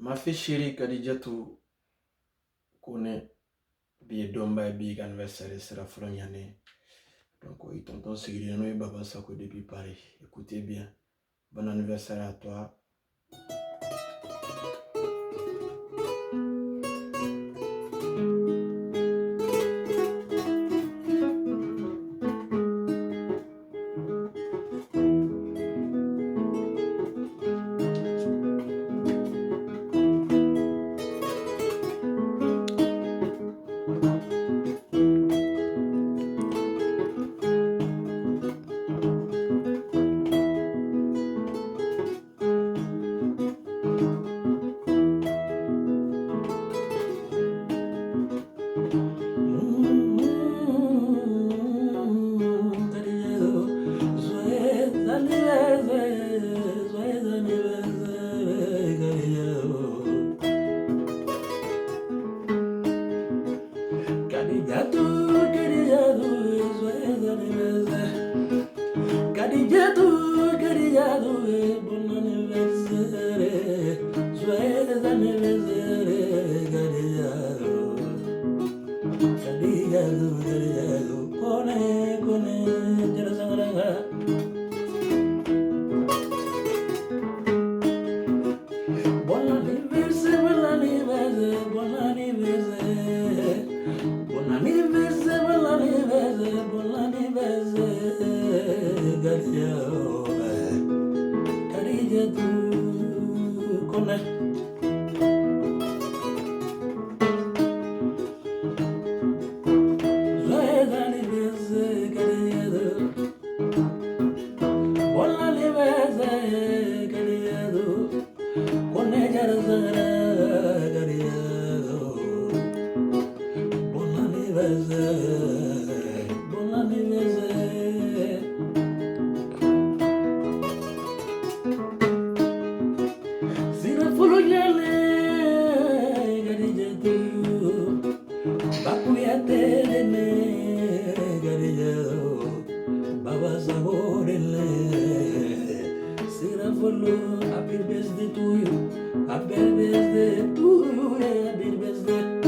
Ma fille chérie Kadidiatou Kone, bi ye donba ye, bi ka anniversaire sera fɔlɔ ɲanen. Donc i tonton sigilen n'o ye Baba Sako depuis Paris. Écoutez bien. Bon anniversaire à toi. Happy birthday to you. Happy birthday to you. Happy birthday.